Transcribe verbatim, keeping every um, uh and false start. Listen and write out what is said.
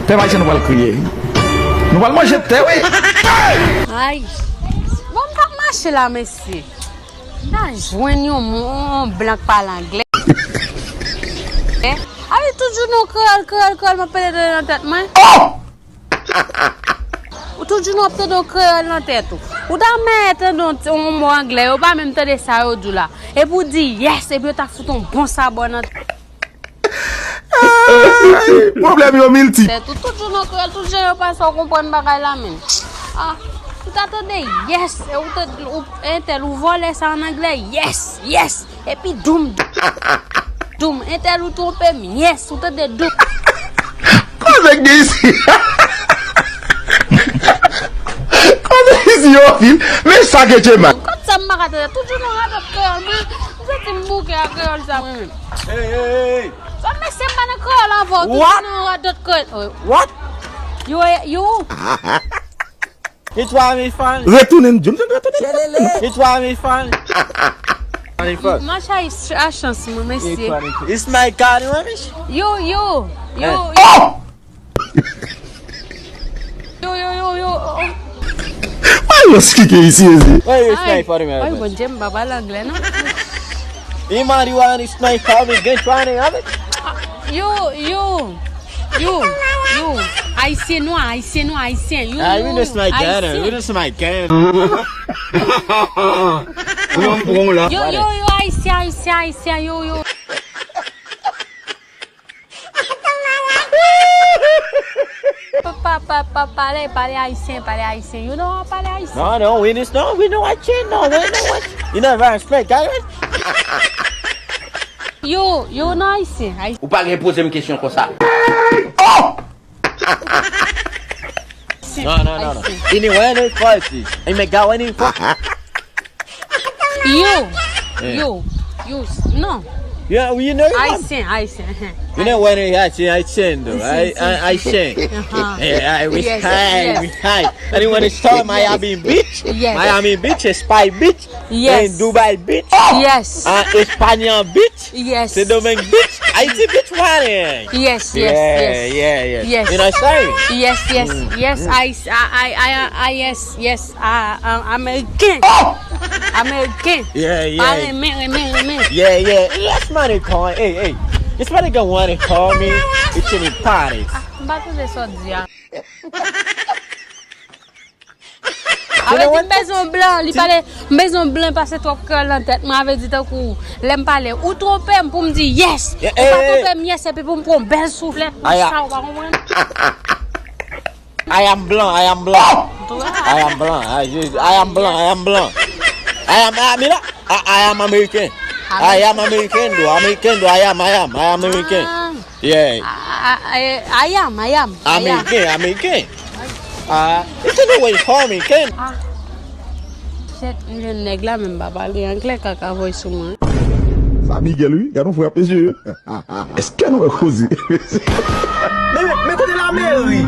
Pèp ayisyen nou pral kriye. Nou pral manje tè, wi. Ay. Bon, m t ap mache la, mesye. M ta jwenn yon, yon blan k pale anglè. Eh? Ay, tout jounen w kreyòl, kreyòl, kreyòl, m ap pete tande nan tèt mwen. Oh! Ou tout jounen w ap tande yon kreyòl nan tèt ou. Ou ta mèt tande yon, yon mo anglè, yo pa menm tande sa yo di w la. Epi w di yes, epi yo ta fout yon bon sabò nan tèt. Ay, pwoblèm yo miltip. Tèt ou tout jounen w kreyòl, tout jan yo pase w konprann bagay la menm. Ah, ou ta tande yes, e ou tande, ou, entèl, ou vòlè sa an anglè, yes, yes. Epi doum, doum, entèl ou twonpe m, yes, ou tande doum. Koze k gen isi? Koze isi yo anpil. Men sa ke Chema. Kot sa m pa ka tande? Tout jounen w radòt kreyòl, mwen, m santi m bouke ak kreyòl sa mwen menm. Hey, hey, hey. Sa mesye m pa nan kreyòl avè w, tout jounen w radòt kreyòl. Oh. What? Yo, yo. It was me fun. Retounen, Johnson, retounen. It was me fun. Funny fun. Macha a chans mwen, mesye. It's my car, you want me? Yo, yo, yo, yo. Oh! Yo, yo, yo, yo. Oh. Why you speaking isi, isi? Why you snipe for me? Ay, Bondye, m pa pale anglè, non. Imari wani snipe for me, gen twane, abe? Yo, yo. Yo, yo, ayisyen nwa, ayisyen nwa, ayisyen, yo, ah, yo, we just my ayisyen. We just my gang. Yo, yo, yo, ayisyen, ayisyen, ayisyen, yo, yo. Pa, pa, pa, pa, pale, pale ayisyen, pale ayisyen. You know, pale ayisyen. No, no, we just, no, we know what you know, we know what you know, respect, guys. Yo, yo, nan ayisyen, ayisyen. Ou pa gen poze m kesyon konsa. Oh! No, no, no, no. Ayisyen. Ini wè ni fòsi. Ini ga wè ni fòsi. Yo, yo, yo, non. Yeah, you know, you know. Ayisyen, ayisyen. You know when I say I send, right? I, I send. Uh-huh. Yeah, I wish yes, hi, yes. Wish hi. Anyone is talking Miami Beach? Yes. Miami Beach, Spy Beach, yes. And Dubai Beach. Yes. Uh, Espanya Beach. Yes. Saint Domingue Beach. Haiti Beach, what? Yes, yes, yeah, yes. Yeah, yeah. Yes. You know what I'm saying? Yes, yes, mm. Yes. Mm. I, I, I, I, I, yes, yes. Ah, ah, Ameriken. Oh! Ameriken. Yeah, yeah. Pa renmen, renmen, renmen. Yeah, yeah. Yes, money call. Hey, hey. This money go want to call me. It's in the party. Ah, m pa tande sa w di a. Avè di m bezwen yon blan, li pale, m bezwen yon blan pase twòp kreyòl nan tèt mwen, avè di tankou lè m pale, ou twonpe m pou m di yes. Ou pa twonpe m yes, epi pou m pran yon bèl souflèt pou sa, ou pa konprann? I am blanc, I am blanc. I am blanc, I, just, I am blanc, I am blanc. I am, I, mi la, I, I am American. I am American, though. American, though. I am, I am, I am American. Ah. Yeah. I, I, I, I am, I am. I am. American, American. Ah, it's in the way for me, Ken. Ah. Shit, m jwenn nèg la, men m pa pale anglè, kaka voye sou mwen. Sa Miguel, wi. Gade yon frè ap mesye. Èske nou wè koze? Men, men, men kote lameri?